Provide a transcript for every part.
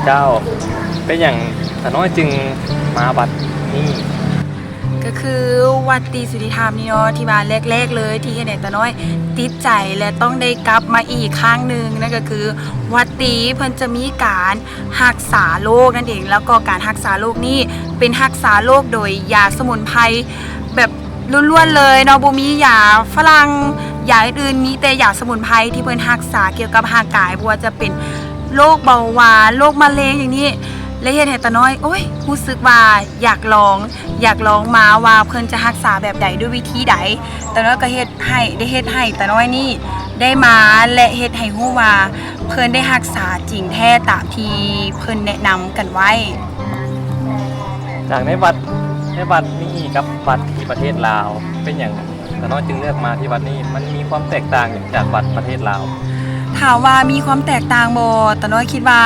ເຈົ້າ ເປັນຫຍັງຕານ້ອຍຈຶ່ງມາວັດນີ້? ກໍຄືວັດຕີສຸທິທຳນີ້ເນາະ ທີ່ວ່າແລກໆເລີຍທີ່ເຮັດໃຫ້ຕານ້ອຍຕິດໃຈ ແລະ ຕ້ອງໄດ້ກັບມາອີກຄັ້ງໜຶ່ງ ນັ້ນກໍຄືວັດຕີເພິ່ນຈະມີການຮັກສາໂລກນັ້ນເອງ ແລ້ວກໍການຮັກສາໂລກນີ້ເປັນຮັກສາໂລກໂດຍຢາສະໝຸນໄພແບບ ລ້ວນໆເລີຍເນາະ ບໍ່ມີຢາຝຣັ່ງ ຢາອື່ນໆ ມີແຕ່ຢາສະໝຸນໄພທີ່ເພິ່ນຮັກສາກ່ຽວກັບຮ່າງກາຍ ບໍ່ວ່າຈະເປັນໂລກເບົາຫວານ ໂລກມະເລັງຢ່າງນີ້ ແລະ ເຮັດໃຫ້ຕານ້ອຍ ໂອ້ຍ ຮູ້ສຶກວ່າຢາກລອງ ຢາກລອງມາວ່າເພິ່ນຈະຮັກສາແບບໃດ ດ້ວຍວິທີໃດ. ຕານ້ອຍກໍເຮັດໃຫ້ ໄດ້ເຮັດໃຫ້ຕານ້ອຍນີ້ໄດ້ມາ ແລະ ເຮັດໃຫ້ຮູ້ວ່າເພິ່ນໄດ້ຮັກສາຈິງແທ້ຕາມທີ່ເພິ່ນແນະນຳກັນໄວ້. ຈາກໃນວັດ ໃນວັດນີ້ກັບວັດທີ່ປະເທດລາວ ເປັນຫຍັງຕານ້ອຍຈຶ່ງເລືອກມາທີ່ວັດນີ້? ມັນມີຄວາມແຕກຕ່າງຫຍັງຈາກວັດປະເທດລາວ? ຖາມວ່າມີຄວາມແຕກຕ່າງບໍ່? ຕານ້ອຍຄິດວ່າ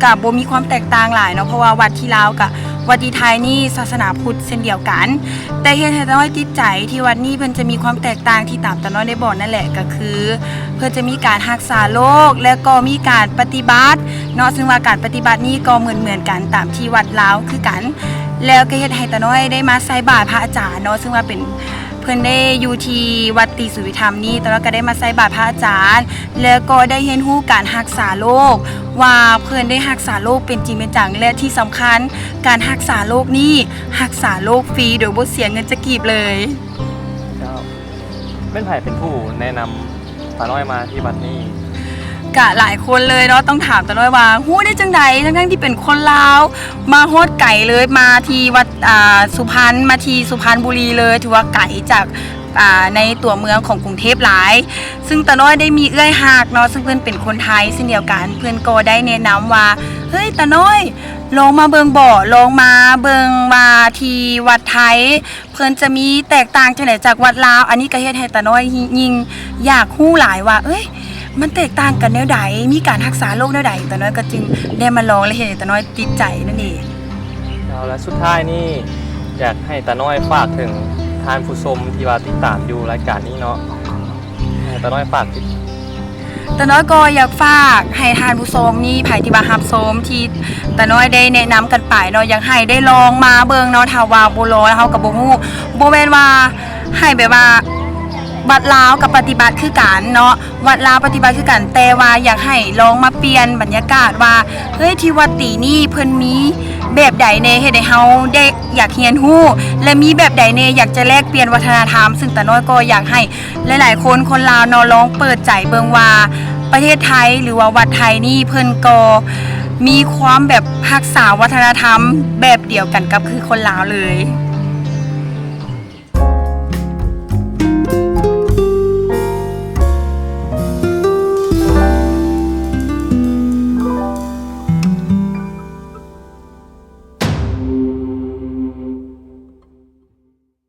ກະບໍ່ມີຄວາມແຕກຕ່າງຫຼາຍເນາະ ເພາະວ່າວັດທີ່ລາວກະວັດທີ່ໄທນີ້ສາສະໜາພຸດເຊັ່ນດຽວກັນ. ແຕ່ເຮັດໃຫ້ຕານ້ອຍຕິດໃຈທີ່ວັດນີ້ເພິ່ນຈະມີຄວາມແຕກຕ່າງທີ່ຕາມຕານ້ອຍໄດ້ບອກນັ້ນແຫຼະ ກໍຄືເພິ່ນຈະມີການຮັກສາໂລກ ແລະ ກໍມີການປະຕິບັດເນາະ ຊຶ່ງວ່າການປະຕິບັດນີ້ກໍເໝືອນໆກັນຕາມທີ່ວັດລາວຄືກັນ. ແລ້ວກໍເຮັດໃຫ້ຕານ້ອຍໄດ້ມາໃສ່ບາດພະອາຈານເນາະ ຊຶ່ງວ່າເປັນ ເພິ່ນໄດ້ຢູ່ທີ່ວັດຕີສຸວິທຳນີ້ ຕານ້ອຍກໍໄດ້ມາໃສ່ບາດພະອາຈານ ແລ້ວກໍໄດ້ຮຽນຮູ້ການຮັກສາໂລກ ວ່າເພິ່ນໄດ້ຮັກສາໂລກເປັນຈິງເປັນຈັງ ແລະ ທີ່ສຳຄັນ ການຮັກສາໂລກນີ້ ຮັກສາໂລກຟຣີໂດຍບໍ່ເສຍເງິນຈັກກີບເລີຍ. ເຈົ້າ ແມ່ນໃຜເປັນຜູ້ແນະນຳ ຕານ້ອຍມາທີ່ວັດນີ້? ກະຫຼາຍຄົນເລີຍເນາະ ຕ້ອງຖາມຕານ້ອຍວ່າ ຮູ້ໄດ້ຈັ່ງໃດ ທັງໆທີ່ເປັນຄົນລາວ ມາຮອດໄກເລີຍ ມາທີ່ວັດ ອ່າ ສຸພັນ ມາທີ່ສຸພັນບູລີເລີຍ ຖືວ່າໄກຈາກ ອ່າ ໃນຕົວເມືອງຂອງກຸງເທບຫຼາຍ. ຊຶ່ງຕານ້ອຍໄດ້ມີເອື້ອຍຮັກເນາະ ຊຶ່ງເພິ່ນເປັນຄົນໄທເຊັ່ນດຽວກັນ ເພິ່ນກໍໄດ້ແນະນຳວ່າ ເຮີ້ຍ ຕານ້ອຍ ລອງມາເບິ່ງເບາະ ລອງມາເບິ່ງວ່າທີ່ວັດໄທ ເພິ່ນຈະມີແຕກຕ່າງຈັ່ງໃດຈາກວັດລາວ? ອັນນີ້ກໍເຮັດໃຫ້ຕານ້ອຍຍິ່ງຢາກຮູ້ຫຼາຍວ່າ ເອີຍ ມັນແຕກຕ່າງກັນແນວໃດ? ມີການຮັກສາໂລກແນວໃດ? ຕານ້ອຍກໍຈຶ່ງໄດ້ມາລອງ ແລະ ເຮັດໃຫ້ຕານ້ອຍຕິດໃຈນັ້ນເອງ. ເອົາລະ ສຸດທ້າຍນີ້ ຢາກໃຫ້ຕານ້ອຍຝາກເຖິງທ່ານຜູ້ຊົມທີ່ວ່າຕິດຕາມຢູ່ລາຍການນີ້ເນາະ ໃຫ້ຕານ້ອຍຝາກຕິດ ຕານ້ອຍກໍຢາກຝາກໃຫ້ທ່ານຜູ້ຊົມນີ້ ໃຜທີ່ວ່າຮັບຊົມທີ່ຕານ້ອຍໄດ້ແນະນຳກັນໄປເນາະ ຢາກໃຫ້ໄດ້ລອງມາເບິ່ງເນາະ ຖ້າວ່າບໍ່ລອງແລ້ວເຮົາກໍບໍ່ຮູ້ ບໍ່ແມ່ນວ່າໃຫ້ແບບວ່າ ວັດລາວກໍປະຕິບັດຄືກັນເນາະ ວັດລາວປະຕິບັດຄືກັນ ແຕ່ວ່າຢາກໃຫ້ລອງມາປ່ຽນບັນຍາກາດວ່າ ເຮີ້ຍ ທີ່ວັດຕີນີ້ເພິ່ນມີແບບໃດແດ່ ເຮັດໃຫ້ເຮົາໄດ້ຢາກຮຽນຮູ້ ແລະ ມີແບບໃດແດ່ ຢາກຈະແລກປ່ຽນວັດທະນະທຳ ຊຶ່ງຕານ້ອຍກໍຢາກໃຫ້ ຫຼາຍໆຄົນ ຄົນລາວເນາະ ລອງເປີດໃຈເບິ່ງວ່າປະເທດໄທ ຫຼືວ່າວັດໄທນີ້ ເພິ່ນກໍມີຄວາມແບບຮັກສາວັດທະນະທຳແບບດຽວກັນກັບຄືຄົນລາວເລີຍ.